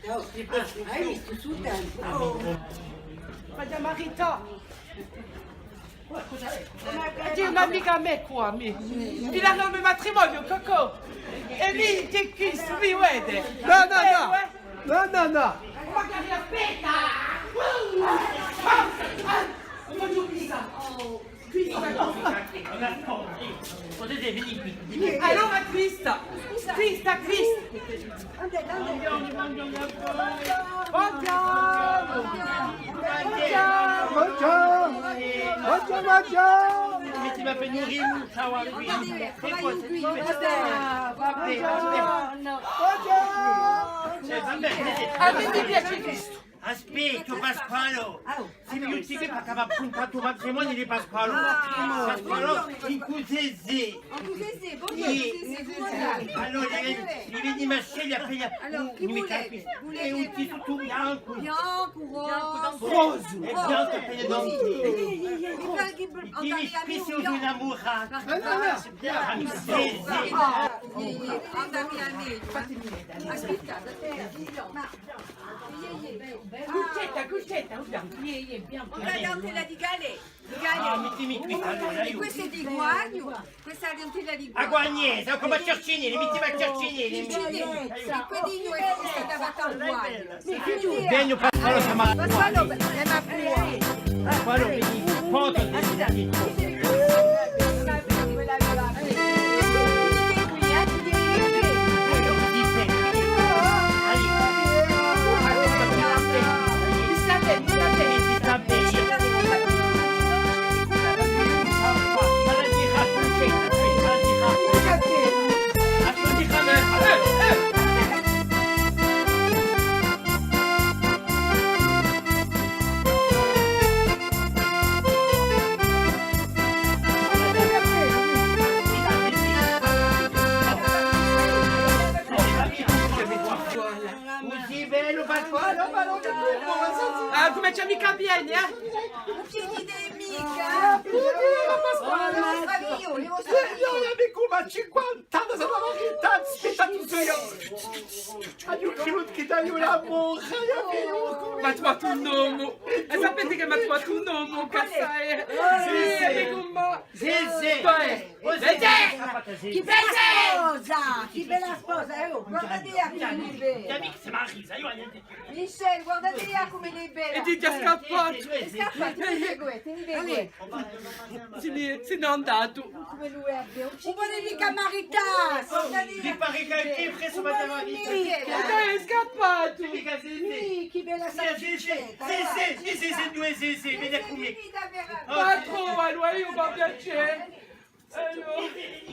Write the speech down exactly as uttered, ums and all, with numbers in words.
Hai vistu sul tempu? Oh. Ma Marità! Dì, ma micca à mè quì, mì. Finu à u me matrimoniu, Cocò. È mì, chì hè quistu, mì, vede? Nò, nò, nò. Nò, nò, nò. Magari aspetta. Vogliu quista. Quista. Potete venire qui. Allora quista. Quista, quista. Buongiorno. Buongiorno. Buongiorno. Buongiorno, buongiorno. Mettimi a penurina, ciao, allez, vite. Vabbè, vabbè. Buongiorno. Eh, vabbè, vedete. A mè mi piace questo. Aspetta, Pasquale. Sì, mi dici chì, perchè m'hà appuntu fattu u matrimoniu di Pasquale. Pasquale, incù Zezè. Incù Zezè, buongiorno, Zezè, buongiorno. Allora, li, li veni à sceglie appena. Allora, chì vulete? Hè un tissutu biancu. Biancu, rosu. Rosu. Hè biancu appena. Cusì. Chì mi spessi u so innamorato. Nò, nò, nò. Zezè. Andate à mè. Aspetta, aspetta. Ma Cucetta, Cucetta, guarda, iè, iè, biancu. Una dentella di Galè, di Galè. Ah, mettimi quì, allora, aiò. Questa hè di Guagnu, questa hè dentella di Guagnu. A Guagnese, cum'è Circinelli, mettimi à Circinelli. Circinelli. È quella di noi hè stata fatta à Guagnu. Vegnu, Pasquale, ma Pasquale, eh, ma Pasquale, vedi, foto di Cusì bellu, Pasquale, ma ùn ci hè micca più, eh? Ùn ci hè micca. Io, io, io, io, ma cinquanta anni sò maritatu, aspetta, tu sei io. Aiò, chì, chì t'aiò l'amore, aiò, chì... M'hà truvatu un omu. È sapete chì m'hà truvatu un omu, chì assai. Sì, sì. Sì, sì. Zezè! Chì bella sposa! Chì bella sposa! Eh, oh, guardate quì, chì bella! Michel, guardate quì cum'ella hè bella! È dice, hè scappatu! Hè scappatu, teni quì, teni quì! Si n'hè, si n'hè andatu! Cum'ellu hè bellu! Ùn vole micca maritassi! Guardate quì! È dai, hè scappatu! Chì bella salsicetta! Sì, sì, sì, sì, sì, dui, sì, sì, vedi cum'è! Ma trova, allora eiu